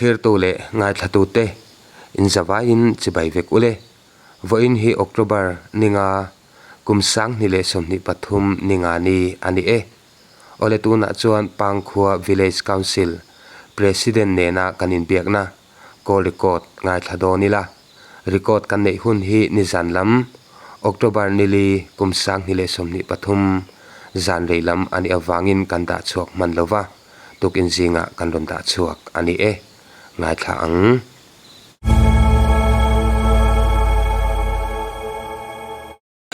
Thlirtu leh ngaithlatute inzavaiin chibai vek ule. Vawiin hi October ninga kum 2023 ninga ni a ni e. Awle tunah chuan Pangkhua Village Council President nena kan inbiakna call record ngaithla dawn ila. Record kan neih hun hi nizan lam October nili kum 2023 zan rei lam a nih avangin kan dah chhuak hman lova, tukin zingah kan rawn dah chhuak a ni e. Ngaithla ang.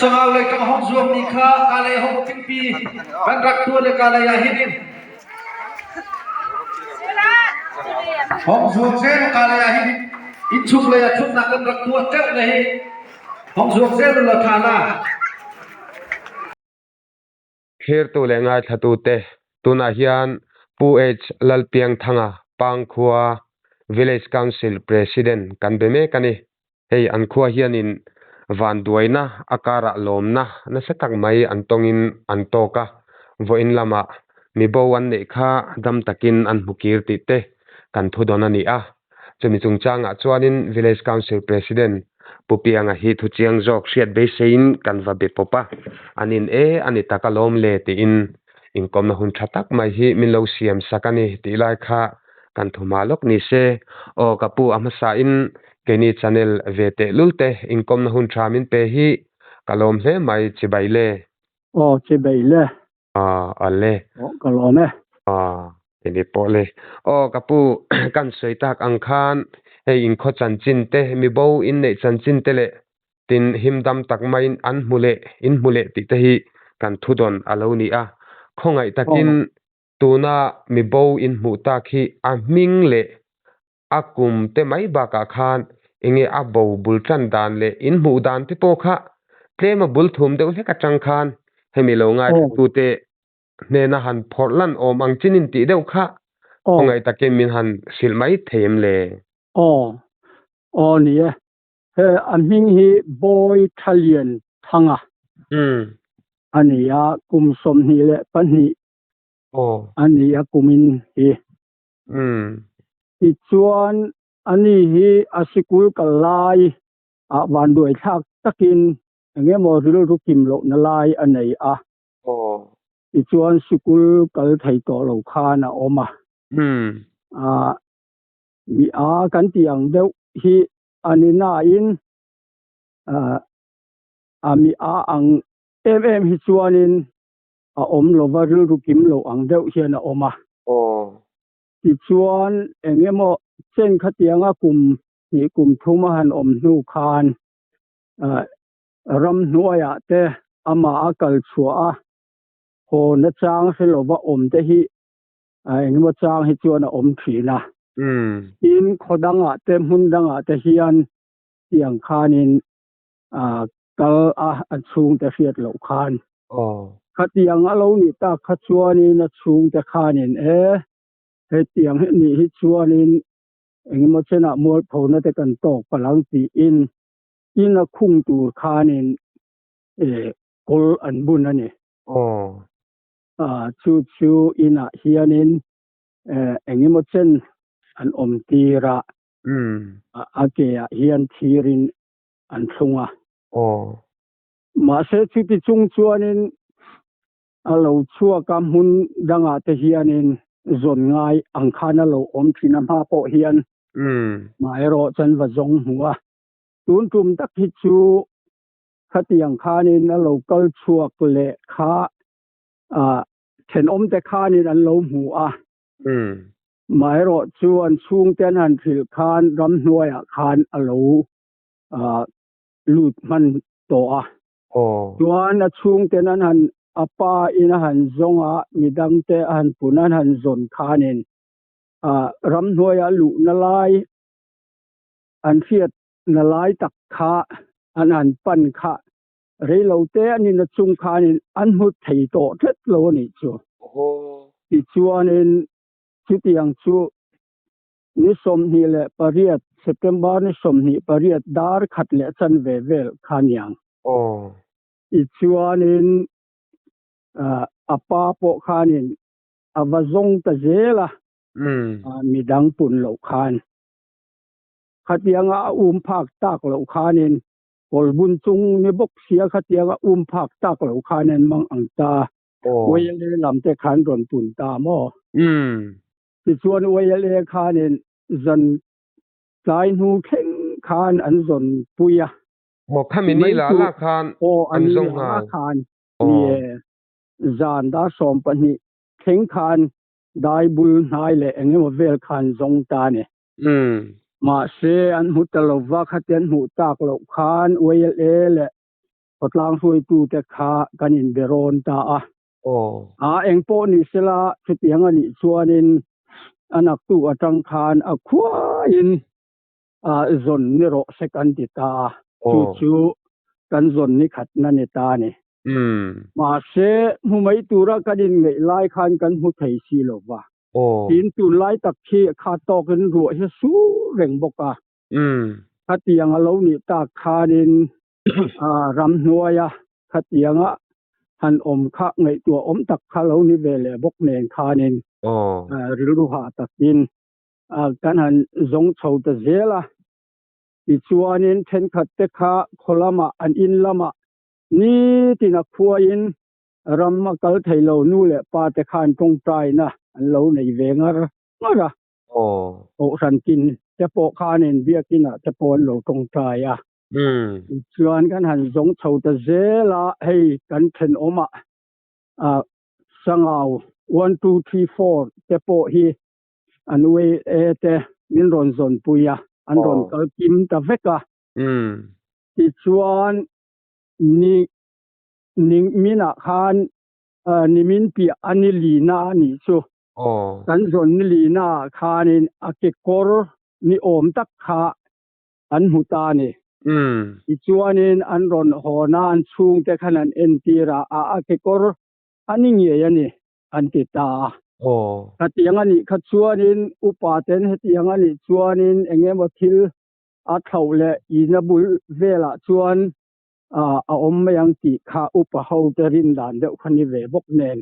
Sangau lei tang hong zuam mi kha Kalay hong tingpi kan rak tuah le Kalay ah hin in hong zuam zel Kalay ah hin in chung lei ah thutnak kan rak tuah teuh le hi hong zuam zel la tha la. Thlirtu leh ngaithlatute, tunah hian Pu H. Lalpiangthanga, Pangkhua Village Council President kan be mek a ni. Hei an khua hianin vanduaina a karah lawmna nasa tak mai an tawngin an tawk a, vawiin lamah mibo an neih kha dam takin an hmu kir tih te kan thu dawn a ni a. Chumi chungchangah chuanin Village Council President Pu Pianga hi thu chiang zawk hriat beiseiin kan va be pawp a, an in e a ni tak alawm le tiin inkawmna hun tha tak mai hi min lo siam sak a ni tih lai kha kan thu hma lawk ni se. Aw ka pu a hmasain keini channel ve teh lul te inkawmna hun tha min pe hi ka lawm hle mai chibai le. Aw chibai le. Aw awle. Aw ka lawm e. Aw ini pawh le. Aw ka pu kan sawi tak ang khan hei inkhaw chanchin te mibo inneih chanchin te leh Tin, him dam tak maiin an hmu leh, in hmu leh tih te hi kan thudawn a lo ni a. Khawngaih takin tuna mibo in hmuh tak hi a hming leh a kum te mai bakah khan enge a bo bul tan dan leh in hmuh dan te pawh kha tlema bul thum deuh hlek atang khan hemi lo ngaithlatute hnena han phawrh lan awm ang chin in tih deuh kha khawngaih takin min han hrilh mai thei em le? Aw, aw ni e. He a hming hi Bawi Thalian Thanga a ni a, kum 22 a ni a kumin hi. Tichuan ani hi a sikul kal lai ah vanduaithlak takin eng emaw rilru kim lohna lai a nei a. Tichuan sikul kal thei tawh lo khan a awm a. Mi a kan tih ang deuh hi a ni nain a mi a ang em em hi chuanin a awm lova rilru kim lo ang deuh hian a awm a. Tichuan eng emaw chen khatianga kum hnih kum thum a han awm hnu khan ramhnuaiah te amah a kal chhuah a, haw nachang hre lova awm te hi eng emaw chang hi chuan a awm thin a. Tin, khaw dangah te hmun dangah te hian tiang khanin kal a a chhungte hriat loh khan. Khatiang a lo nih tak kha chuanin a chhungte khanin e, hetiang hi nih hi chuanin eng emaw chenah mualphona te kan tawk palh ang tiin in a khung tur khanin kawl an bun a ni. Chu chu inah hianin eng emaw chen an awm tir a, a ke ah hian thirin an thlung a. Mahse chuti chung chuanin a lo chhuak a, hmun dangah te hianin zawn ngai ang khan a lo awm thin a, hma pawh hian maherawh chuan va zawng hmu a. Tun tum tak hi chu Khatiang khanin a lo kal chhuak leh kha thenawmte khanin an lo hmu a. Maherawh chu an chhungte an han hrilh khan ramhnuaiah khan a lo lut hman tawh a. Chuan a chhungten an han a pa in a han zawng a, midangte a han pun an han zawn khanin ramhnuaia luhna lai an hriat Na lai tak kha an han pan kha reilo te an in a chung khanin an hmu thei tawh tlat lo a nih chu. Tichuanin chutiang chu ni 28 September ni 28 dar khat leh chanve vel kha niang. Tichuanin a pa pawh khanin a va zawng ta zel a. Midang pun loh khan. Khatianga a um phak tak loh khanin kawlbun chung ni bawk sia khatianga um phak tak loh khanin mang ang ta. YLA lam te khan rawn pun ta maw? Tichuan YLA khanin zan tlai hnu thleng khan an zawn pui a. Aw, khami ni la la khan an zawng nghal. Khan ni e, zan dar 12 thleng khan dai bul hnai leh eng emaw vel khan zawng ta a ni. Mahse an hmu ta lova khati an hmuh tak loh khan YLA leh khawtlang hruaitute kha kan inbe rawn ta a. A eng pawh ni sela chutiang a nih chuanin a naktuk atang khan a khuaiin zawn ni rawh se kan ti ta a, chu chu kan zawn ni khatna ni ta a ni. Mahse hmu mai tura kan inngeih lai khan kan hmu thei si lo va. Tin tunlai tak khi kha tawkin ruah hi a sur reng bawk a. Khatiang a lo nih tak khanin ramhnuaia khatianga han awm kha ngaihtuah awm tak kha lo ni ve leh bawk nen khanin rilru hah takin kan han zawng chho ta zel a. Tichuanin thenkhat te kha khaw lamah an in lamah nitin a khuaiin ram a kal thei lo nu leh pa te khan tawngtaina an lo nei ve ngar ngar a. Kohhran tin te pawh khanin biakinah te pawh an lo tawngtai a. Tichuan kan han zawng chho ta zel a, hei kan thenawmah Sangau one two three four te pawh hi an YA te min rawn zawnpui a, an rawn kal kim ta vek a. Tichuan ni minah khan nimin piah a ni lina a nih chu. Kan zawn ni lina ah khanin a kekawr ni awm tak kha an hmu ta a ni. Tichuanin an rawn hawn a, an chhungte khan an entir a, a kekawr a ni ngei a ni an ti ta a. Khatiang a nih kha chuanin upa ten hetiang a nih chuanin eng emaw thil a thlauh leh ina bul velah chuan a awm mai ang tih kha upa ho te rin dan deuh kha ni ve bawk nen.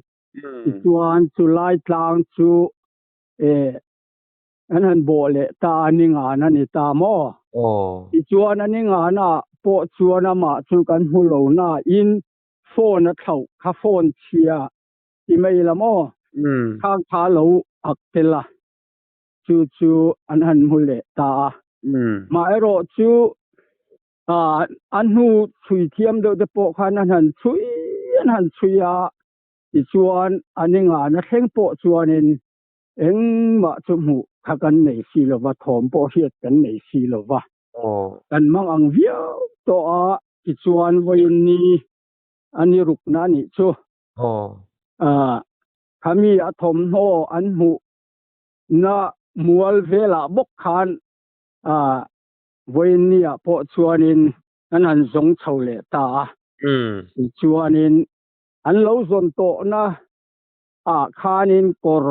Tichuan chulai tlang chu an han bawh leh ta a ni ngan a ni ta maw? Tichuan a ni nganah pawh chuan amah chu kan hmu lo nain phone a thlauh kha phone chhia ti mai la maw? Khang kha lo ak tel a, chu chu an han hmu leh ta a. Maherawh chu a hnu chhui thiam deuh te pawh khan an han chhui an han chhui a, tichuan a ni ngana thleng pawh chuanin Engmah chu hmuh kha kan nei si lo va, thawm pawh hriat kan nei si lo va. Kan mang ang viau tawh a, tichuan vawiin ni a ni rukna a nih chu. Khami a thawmhnaw an hmuh na mual velah bawk khan vawiin ni ah pawh chuanin an han zawng chho leh ta a. Tichuanin an lo zawn tawhna ah khanin kawr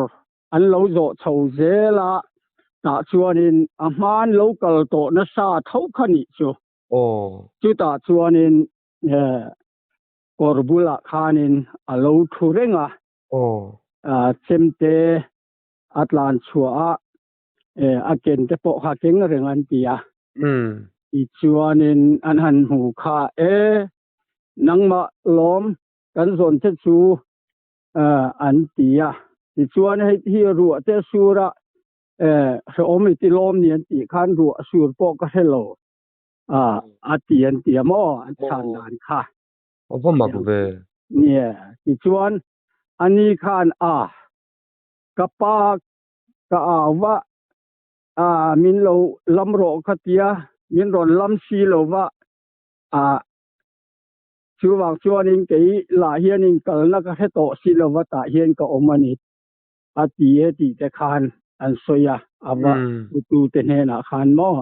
an lo zawh chho zel a, tah chuanin a hmaan lo kal tawh nasa tho kha nih chu. Chutah chuanin kawr bulah khanin a lo thu reng a, chemte a tlan chhuah a, a ken te pawh kha keng reng an ti a. Tichuanin an han hmu kha, e nangmah lawm kan zawn te chu an ti a. Tichuan hei hi ruah te sur a hrehawm i ti lawm ni an tih khan ruah sur pawh ka hre lo a ti an ti a maw an chhan dan kha. A va mak ve. Nia, tichuan ani khan a ka pa ka au va a min lo lam rawh ka tia min rawn lam si lo va a Chuvang chuanin kei lah hianin kalna ka hre tawh si lova tah hian ka awm a ni, a ti e tih te khan an sawi a, a va hutute hnenah khan maw?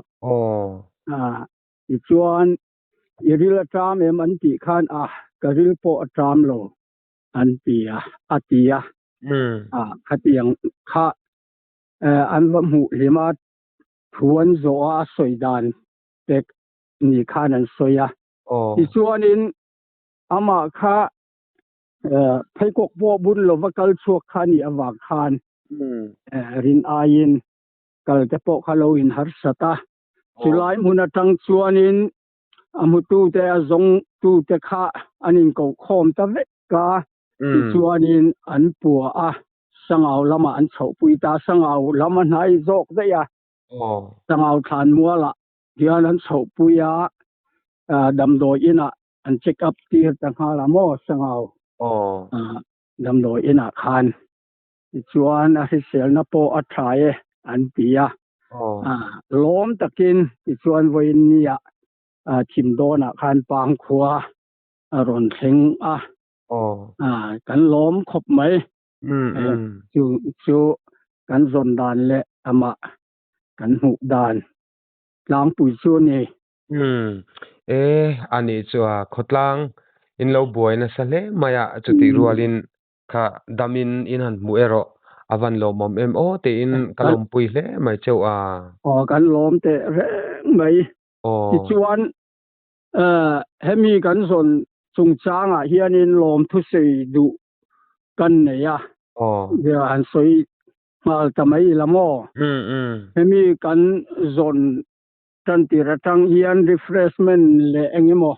Tichuan, i ril a ṭam em an tih khan a, ka ril pawh a ṭam lo an ti a, a ti a. Khatiang kha an va hmuh hlim a, thu an zawh a, a sawi dan te ni khan an sawi a. Tichuanin amah kha pheikhawk pawh bun lova kal chhuak kha a nih avang khan Rin aiin kal te pawh kha lo in harsat a. Chulai hmun atang chuanin a hmutute a zawngtute kha an inkohkhawm ta vek a, tichuanin an pua a, Sangau lamah an chhohpui ta, Sangau lam a hnai zawk daih a, Sangau thlanmualah hian an chhohpui a, damdawi inah an check up tir ta nghal a maw Sangau damdawi inah khan. Tichuan a hriselna pawh a tha e an ti a. Lawm takin tichuan vawiin nia thim dawnah khan Pangkhua a rawn thleng a. Kan lawm khawp mai. Chu chu kan zawn dan leh amah kan hmuh dan tlangpui chu a ni. Umm e anih chu a khawtlang in lo buai nasa hle mai a chutih rualin Kha damin in han hmuh erawh a van lawmawm em aw tiin ka lawmpui hle mai cheu a. Aw kan lawm teh reng mai. Tichuan hemi kan zawn chungchangah hianin lawmthusawi duh kan nei a. Han sawi nghal ta mai ila maw? Hemi kan zawn tantir atang hian refreshment leh engemaw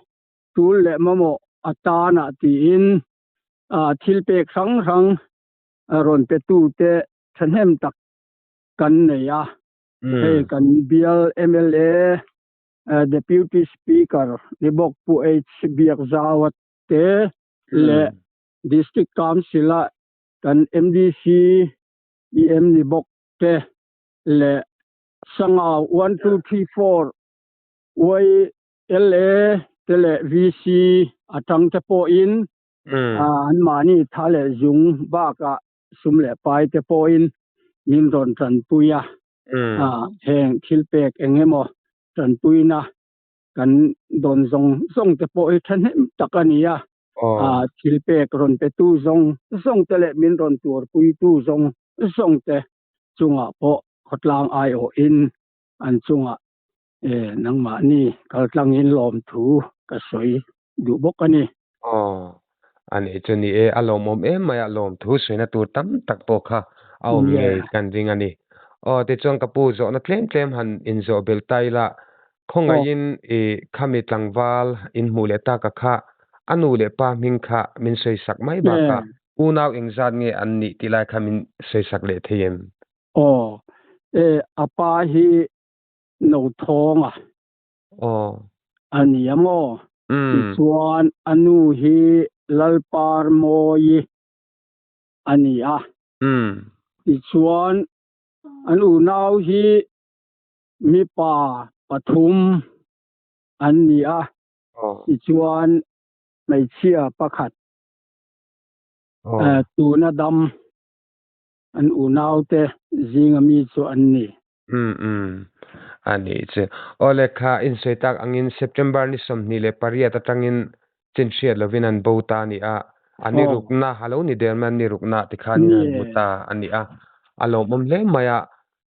tul leh mamawh atanah tiin thil pek hrang hrang rawn petute thahnem tak kan nei a. Hei kan bial mla Deputy Speaker ni bawk Pu H Biakzaua te leh District Council a kan MDC EM ni bawk te leh Sangau 1234 YLA te leh VC atang te pawhin anmahni tha leh zung bakah sum leh pai te pawhin min rawn tanpui a. Heng thil pek eng emaw tanpuina kan dawn zawng zawng te pawh hi thahnem tak a ni a. Thil pek rawn petu zawng zawng te leh min rawn tuarpuitu zawng zawng te chungah pawh khawtlang aiawhin an chungah E, nangmahni kaltlangin lawmthu ka sawi duh bawk a ni. Aw, a nih chu ni e, a lawmawm em mai a, lawmthu sawina tur tam tak pawh kha a awm ngei kan ring a ni. Aw, tichuan ka pu zawhna tlem tlem han inzawh belh ta ila, khawngaihin i khami tlangval in hmuh leh taka kha a nu leh pa hming kha min sawisak mai bakah unau engzat nge an nih tih lai kha min sawisak leh thei em? Aw, e, a pa hi no thawng a. Aw. A ni a maw? Tichuan a nu hi Lalparmawii a ni a. Tichuan an unau hi mipa pathum an ni a. Tichuan hmeichhia pakhat tuna dam an unaute zinga mi chu an ni. Umm umm. A nih chu. Aw le kha insawi tak angin September ni 28 atangin chin hriat lovin an bo ta a ni a. A ni rukna a lo ni der mai a, ni rukna ti khanin an hmu ta a ni a. A lawmawm hle mai a.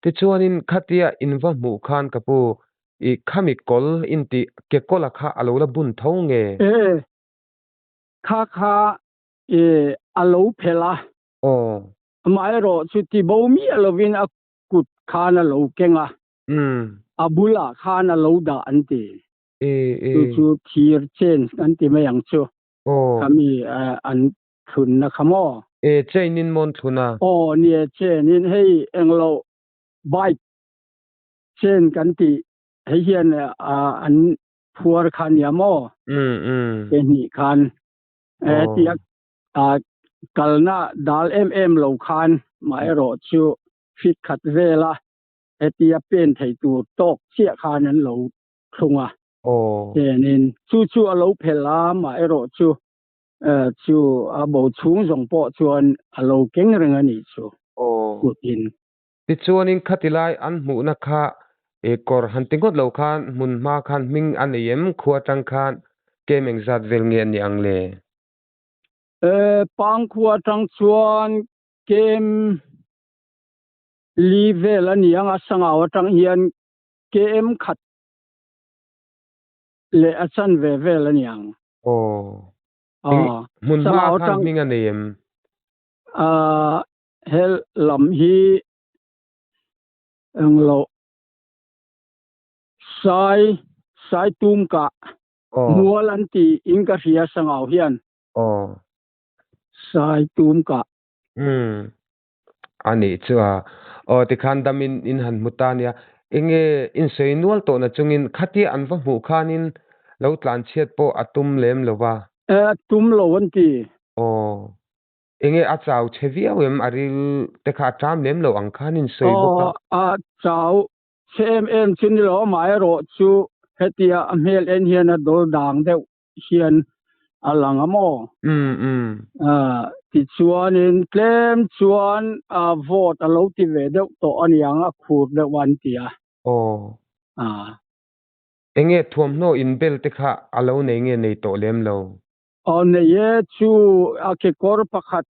Tichuanin khatia in va hmuh khan ka pu i khami kawl intih ke kawla kha a lo la bun tho nge? E, kha kha i a lo phelh a. Aw. Amaherawh chu ti bo miah lovin a kut khan a lo keng a, a bulah khan a lo dah an ti. Chu chu thir chain an ti mai ang chu. Khami an thlunna kha maw? E, chain in mawn thlun a? Aw, nia chain in hei englo bike chain kan tih hei hian an phuar kha nia maw? Ke hnih khan tia kalna dal em em lo khan mah erawh chu fit khat vela hetia pen thei tur tawk chiah khan an lo thlung a. Chenin chu chu a lo phelh a, mah erawh chu chu a bo chhung zawng pawh chuan a lo keng reng a nih chu kutin. Tichuanin khati lai an hmuhna kha kawr han ti ngawt lo khan hmun hma khan hming a nei em? Khua atang khan kem engzat vel nge a ni ang le? Pangkhua atang chuan kem li vel a ni ang a, Sangau atang hian KM khat leh a chanve vel a ni ang. Aw. Hmun hma khan hming a nei em? He lam hi englo sai sai tum kah mual an ti in ka hria sangau hian. Sai tum kah. Umm a nih chu a. Aw tikhan dam in in han hmu ta nia. Enge in sawi nual tawh na chungin khatia an va hmuh khanin lo tlan chhiat pawh a tum lem lo va. E a tum lo an ti. Aw. Enge a chau che viau em a ril te kha a ṭam lem lo ang khan in sawi bawk a. Aw a chau che em em chu ni lo amaherawh chu hetia a hmel en hian a dawl dang deuh hian a lang a maw? Umm umm. Tichuanin tlem chuan vote a lo ti ve deuh tawh a niang a khur deuh a an ti a. Aw. Enge thuamhnaw inbel te kha a lo nei nge nei tawh lem lo? Aw nei e, chu a kekawr pakhat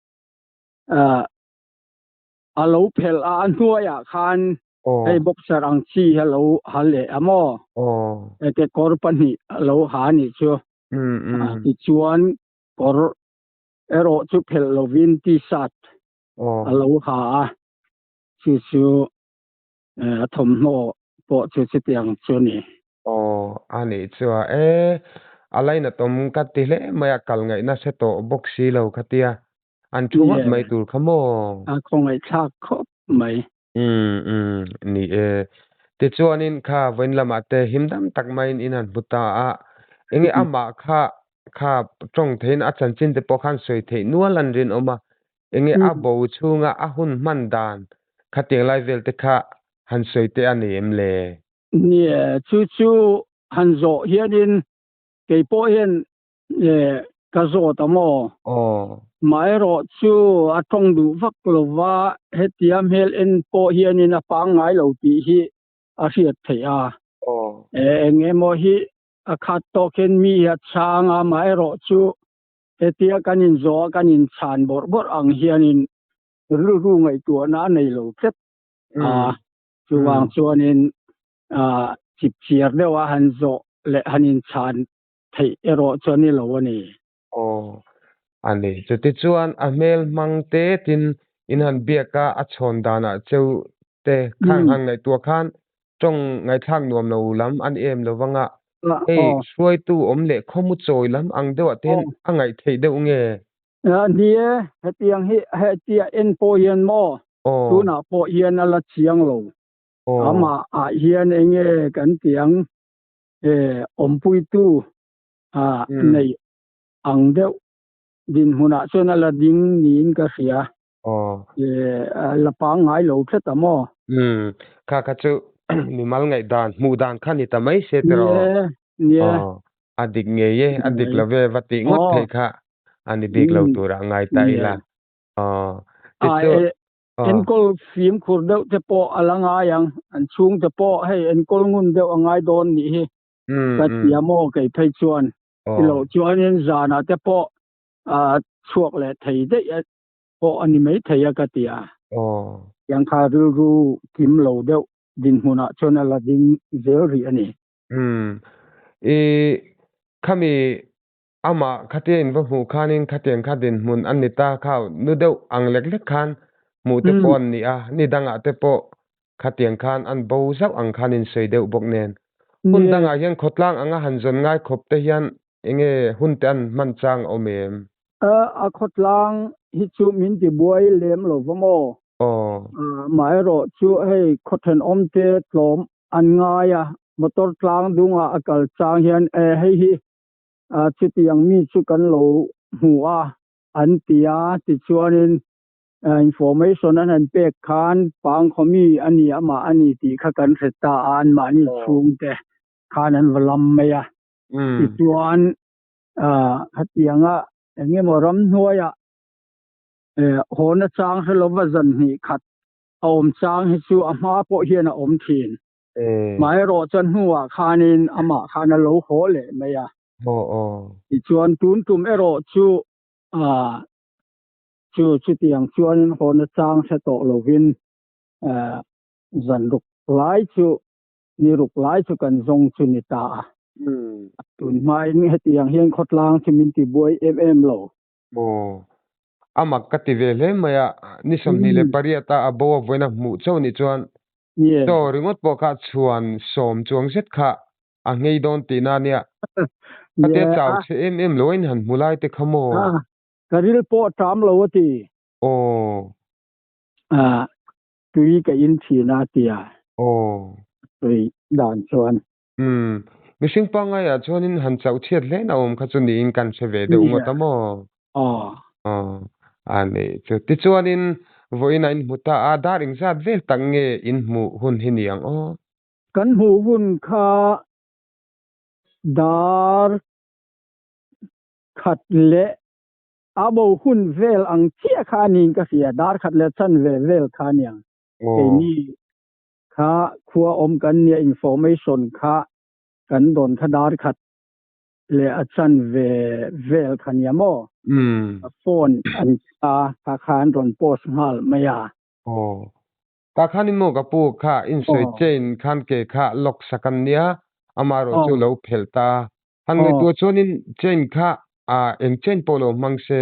a lo phelh a, a hnuaiah khan hei boxer ang chi hi a lo ha leh a maw? Kekawr pahnih a lo ha a nih chu. Tichuan kawr erawh chu phelh lovin t-shirt a lo ha a, chu chu a thawmhnaw pawh chu chutiang chu a ni. Aw, a nih chu a e, a lainatawm ka ti hle mai a, kal ngaihna hre tawh bawk si lo kha tia, an thu ngawt mai tur kha maw? A khawngaihthlak khawp mai. Umm umm, ni e. Tichuanin kha vawiin lamah te him dam tak maiin in han hmu ta a, enge amah kha kha tawng theihin a chanchin te pawh khan sawi theih nual an rinawm a, enge a bo chhunga a hun hman dan khatiang lai vel te kha han sawi teh a ni em le? Nia, chu chu han zawh hianin kei pawh hian ka zawt a maw? Aw. Maherawh chu a tawng duh vak lo va, hetia hmel en pawh hianin a pangngai lo tih hi a hriat theih a. Aw. Eng emaw hi a khat tawkin mi hi a chhang a, maherawh chu hetia kan inzawh a kan inchhan bawrh bawrh ang hianin rilru ngaihtuahna a nei lo tlat a. Chuvang chuanin chipchiar deuha han zawh leh han inchhan theih erawh chu a ni lo a ni. Aw, a ni. Chutichuan a hmel hmang te tin in han biak a, a chhawn danah cheu te khang han ngaihtuah khan tawng ngaihthlak nuam lo lam a ni em lo vang a, hei hruaitu awm leh khawmu chawi lam ang deuhah te hian a ngaih theih deuh nge? Ni e, hetiang hi hetia en pawh hian maw tunah pawh hian a la chiang lo. Amah ah hian enge kan ti ang awmpuitu neih ang deuh dinhmunah chuan a la ding niin ka hria. La pangngai lo tlat a maw? Umm, kha kha chu mimal ngaihdan, hmuh dan kha ni ta mai se tiraw? Ni e, ni e. A dik ngei e, a dik lo ve va tih ngawt theih kha a ni bik lo tur ah ngai ta ila. Aw, tichu. Enkawl fimkhur deuh te pawh a la ngai ang, an chhung te pawh hei enkawl ngun deuh a ngai dawn nih hi ka ti a maw kei phei chuan. Tilo chuanin zanah te pawh chhuak leh thei daih pawh a ni mai thei a ka ti a. Tiang kha rilru kim lo deuh dinhmunah chuan a la ding zel rih a ni. Umm. I khami amah khatia in va hmuh khanin khatiang kha dinhmun a ni ta kha nu deuh ang lek lek khan hmuh te pawh an ni a, ni dangah te pawh khatiang khan an bo zauh ang khan in sawi deuh bawk nen. Hun dangah hian khawtlang anga han zawn ngai khawp te hian enge hun te an hman chang a awm em? A khawtlang hi chu min ti buai lem lo va maw? Amaherawh chu hei khaw thenawm te tlawm an ngai a, motor tlang dungah a kal chang hian e hei hi chutiang mi chu kan lo hmu a an ti a, tichuanin information an han pek khan pangkhaw mi a ni amah a ni tih kha kan hre ta a, anmahni chhungte khan an va lam mai a. Tichuan hetianga eng emaw ramhnuaiah hawn achang hre lova zan hnih khat a awm chang hi chu a hma pawh hian a awm thin. Maherawh chuan hnuah khanin amah khan a lo haw leh mai a. Tichuan tun tum erawh chu chu chutiang chuanin hawn achang hre tawh lovin zan ruk lai chu ni ruk lai chu kan zawng chu ni ta a. Tun hmain hetiang hian khawtlang chu min ti buai em em lo. Aw. A mak ka ti ve hle mai a, ni 28 a a bo a vawiin a hmuh chauh nih chuan chaw ringawt pawh kha chhuan sawm chuang zet kha a nghei dawn tihna a nia. Khatia chau chhe em em lo a in han hmu lai te kha maw? Ka ril pawh a ṭam lo a ti. Aw. Tui ka in ṭhin a tia. Aw. Tui dan chuan. Umm. Mihring pangaiah chuanin han chauh chhiat hle na awm kha chu niin kan hre ve deuh ngawt a maw? Aw. Aw. A nih chu. Tichuanin vawiin a inhmu ta a, dar engzat vel tak nge inhmuh hun hi ni ang aw? Kan hmuh hun kha dar khat leh a bo hun vel ang chiah kha a niin ka hria, dar khat leh chanve vel kha a ni ang. Keini Kha khua awm kan nia information kha kan dawn kha dar khat leh a chan ve vel kha nia maw? A phone an kha kha kha an rawn post nghal mai a. Aw. Tah khan in maw ka pu kha insawi chain khan ke kha lock sak an nia amaherawh chu lo phelh ta a. Han ngaihtuah chuanin chain kha eng chain pawh lo hmang se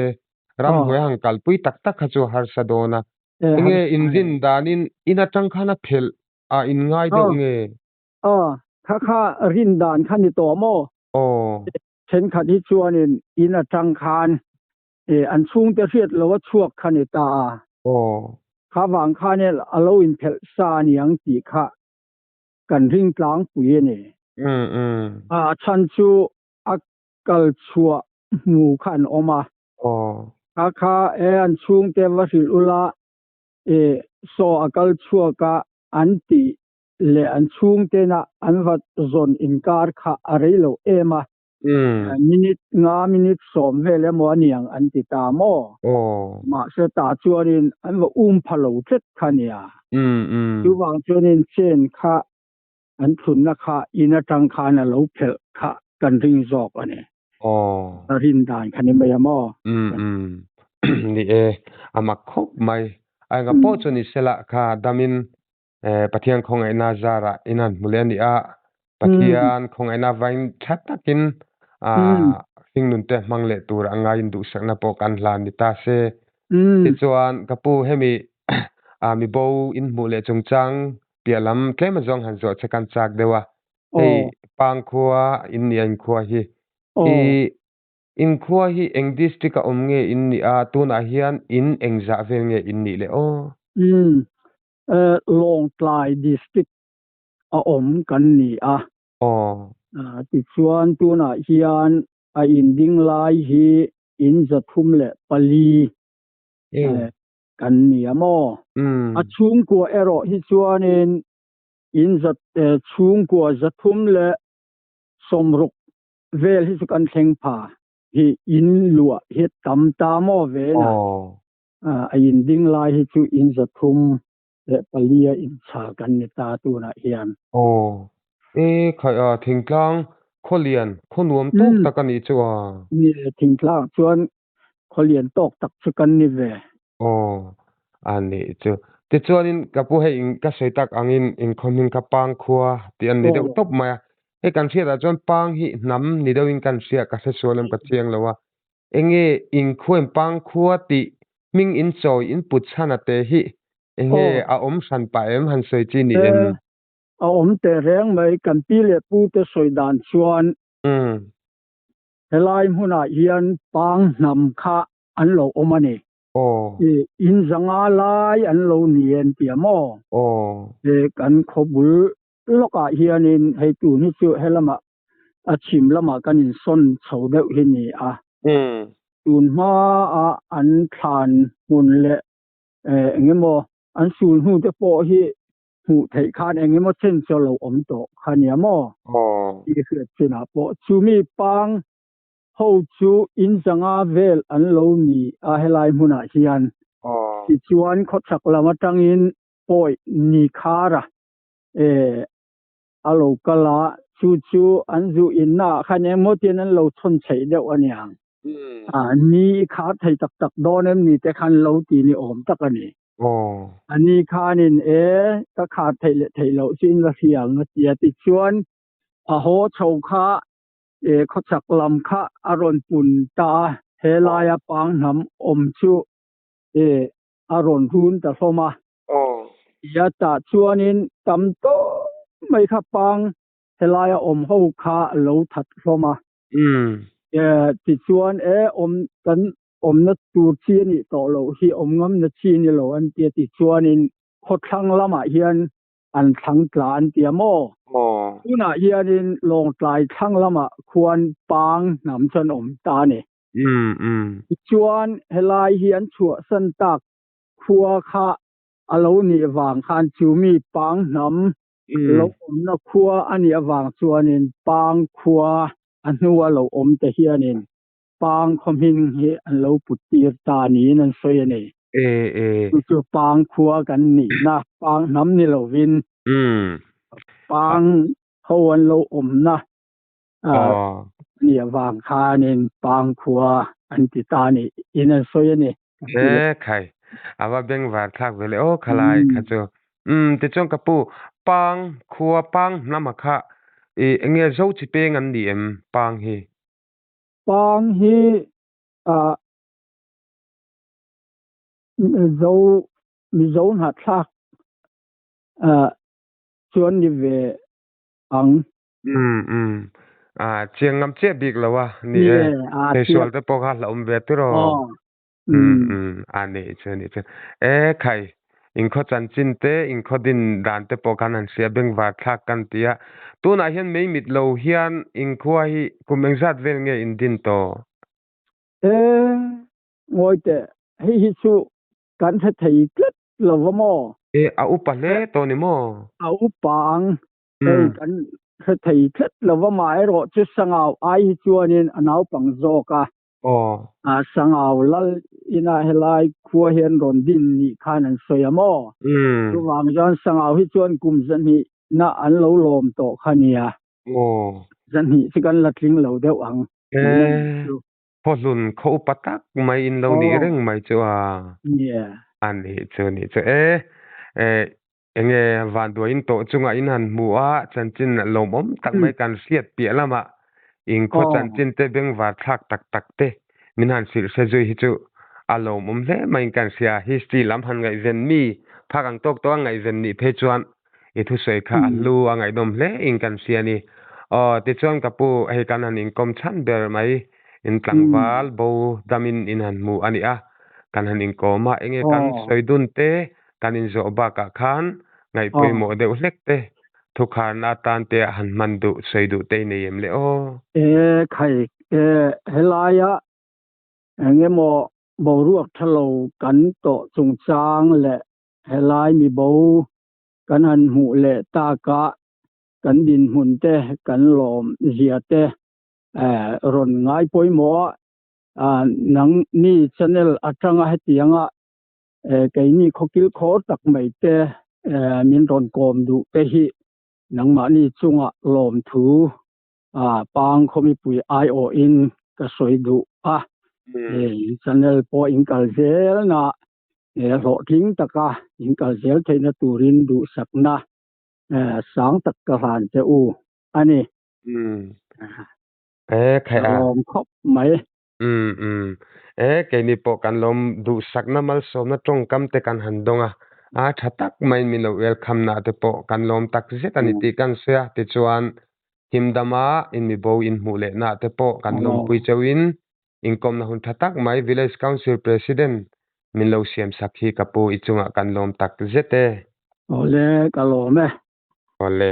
ramhnuai han kalpui tak tak kha chu harsa dawn a. Enge inrin danin in atang khan a phelh a in ngai deuh nge? Aw, kha kha rin dan kha ni tawh maw? Aw. Thenkhat hi chuanin in atang khan an chhungte hriat lo a chhuak kha ni ta a. Aw. Kha vang khan a lo inphelh sa a niang tih kha kan ring tlangpui a ni. A chhan chu a kal chhuah hmu kha an awm a. Aw. Kha kha e an chhungte va hrilh ula e saw a kal chhuak a an tih leh an chhungtena an va zawn inkar kha a rei lo em a. Minute nga minute 10 vel emaw a niang an ti ta maw? Aw. Mahse tah chuanin an va um pha lo tlet kha nia. Chuvang chuanin chain kha an thunna kha in atang khan a lo phelh kha kan ring zawk a ni. Aw. Ka rin dan kha ni mai a maw? Umm umm. Ni e, a mak khawp mai. A enga pawh chu ni sela kha damin Pathian khawngaihna zarah in han hmu leh a ni a, Pathian khawngaihna vain tha takin hringnun te hmang leh tur a ngaiin duhsakna pawh kan hlan ni ta se. Tichuan ka pu hemi mibo in hmuh leh chungchang piah lam tlem azawng han zawh che kan chak deuh a. Hei Pangkhua in nia inkhua hi. I inkhua hi eng district a awm nge in nih a, tunah hian in eng zah vel nge in nih le aw? Umm Lawngtlai district a awm kan ni a. Aw. Tichuan tunah hian a inding lai hi in 304 kan ni a maw? A chhungkua erawh hi chuanin in chhungkua 360 vel hi chu kan thleng pha hi in luah hi tam ta maw ve na a in ding lai hi chu in 304 a inchhal kan ni ta tunah hian. Aw, e khai a thingtlang khawlian khawnuam tawk tak a nih chu a. Ni e, thingtlang chuan khawlian tawk tak chu kan ni ve. Aw, a nih chu. Tichuanin ka pu hei ka sawi tak angin inkhawmhming kha Pangkhua tih an ni deuh tawp mai a. Hei kan hriatah chuan Pang hi hnam ni deuhin kan hria, ka hre sual em ka chiang lo a. Enge inkhuain Pangkhua tih hming in chawi in put chhan a te hi enge a awm hran pah em han sawi chi ni em? A awm teh reng mai, kan pi leh pu te sawi dan chuan helai hmunah hian Pang hnam kha an lo awm a ni. I in zanga lai an lo ni en tia maw? Kan khawbul lawkah hianin hei tun hi chu helamah a chhim lamah kan insawn chho deuh hi ni a. Tun hmaa an thlan hmun leh eng emaw an sul hnu te pawh hi hmuh theih khan eng emaw chen chu a lo awm tawh kha nia maw? I hriat chinah pawh chumi pang ho chu in zanga vel an lo ni a helai hmunah hian. Tichuan khawchhak lam atangin pawi ni khar a a lo kal a, chu chu an zu inna ah khan engmaw tian an lo chhawn chheih deuh a niang. Ni i khar thei tak tak dawn em ni te khan lo ti ni awm tak a ni. A ni khanin e ka khar theih leh theih loh chu in la hria ang a ti a, tichuan a haw chho kha e khawchhak lam kha a rawn pun ta a, he laia pang hnam awm chu. a rawn run ta hlawm a. Tia tah chuanin tam tawp mai kha pang helaia awm ho kha a lo that hlawm a. Tichuan e awm kan awmna tur chi a nih tawh loh hi awm ngamna chi ni lo an tia tichuanin khawthlang lamah hian an thlang tla an tia maw? Tunah hianin Lawngtlai thlang lamah khuan pang hnam chu an awm ta a ni. Tichuan helai hi an chhuahsan tak khua kha a lo nih vang khan chu mi pang hnam lo awmna khua a nih avang chuanin pang khua a hnua lo awm te hianin pang khaw hming hi an lo put tir ta niin an sawi a ni. Chu chu pang khua kan nihna, pang hnam ni lovin pang ho an lo awmna nih avang khanin pang khua an ti ta niin an sawi a ni. E khai, a va bengvar thlak ve le aw khalai kha chu. Umm tichuan ka pu, pang khua pang hnama kha i enge zo chi peng an ni em pang hi? Pang hi ah Mizo Mizo hnahthlak ah chuan ni ve ang. Umm umm ah chiang ngam chiah bik lo a ni e. Hei sual te pawh kha hlauhawm ve tur aw. Umm umm a nih chu a nih chu. E khai inkhaw chanchin te inkhaw din dan te pawh khan han hria bengvar thlak kan ti a. Tunah hian mei mit lo hian inkhua hi kum engzat vel nge in din tawh? E ngawi teh hei hi chu kan hre thei tlat lo va maw? E a upa hle tawh ni maw? A upa ang Hei kan hre thei tlat lo va amaherawh chu Sangau ai hi chuanin a naupang zawk a. Sangau lal ina helai khua hian rawn din nih khan an sawi a maw? Chuvang chuan Sangau hi chuan kum zahnih na an lo lawm tawh kha nia. Zahnih chu kan la tling lo deuh ang. Khawhlun khaw upa tak mai in lo nih reng mai chu a. A nih chu a nih chu e. Enge vanduai in tawh chungah in han hmu a, chanchin lawmawm tak mai kan hriat piah lamah inkhaw chanchin te bengvar thlak tak tak te min han hrilh hre zui hi chu a lawmawm hle maiin kan hria. History lam han ngaihven mi phak ang tawk tawk a ngaihven nih phei chuan i thusawi kha a hlu a ngaihnawm hle in kan hria a ni. Aw tichuan ka pu hei kan han inkawm chhan ber mai in tlangval bo damin in han hmu a ni a, kan han inkawm a, enge kan sawi dun te Kan inzawh bakah khan ngaihpawimawh deuh hlek te, thukharna atan te ah han hman duh, sawi duh te i nei em le aw? E khai, e helaia eng emaw boruak tha lo kan tawh chungchang leh helai mibo kan han hmuh leh takah kan dinhmun te kan lawm zia te rawn ngaipawimawh a, nang ni channel atanga hetianga Keini khawkil khawr tak mai te min rawn kawm duh te hi nangmahni chunga lawmthu pang khawmipui aiawhin ka sawi duh a. Channel pawh in kal zelna hlawhtling taka in kal zel theihna turin duhsakna sang tak ka hlan che u a ni. Ka lawm khawp mai. Umm umm. E, keini pawh kan lawm duhsakna malsawmna tawngkam te kan han dawng a, a tha tak maiin min lo welcome-na te pawh kan lawm tak zet a ni tih kan sawi a, tichuan himdama inmibo inhmuh lehna te pawh kan lawmpui chauhin inkawmna hun tha tak mai Village Council President min lo siamsak hi ka pu i chungah kan lawm tak zet e. Awle, ka lawm e. Awle.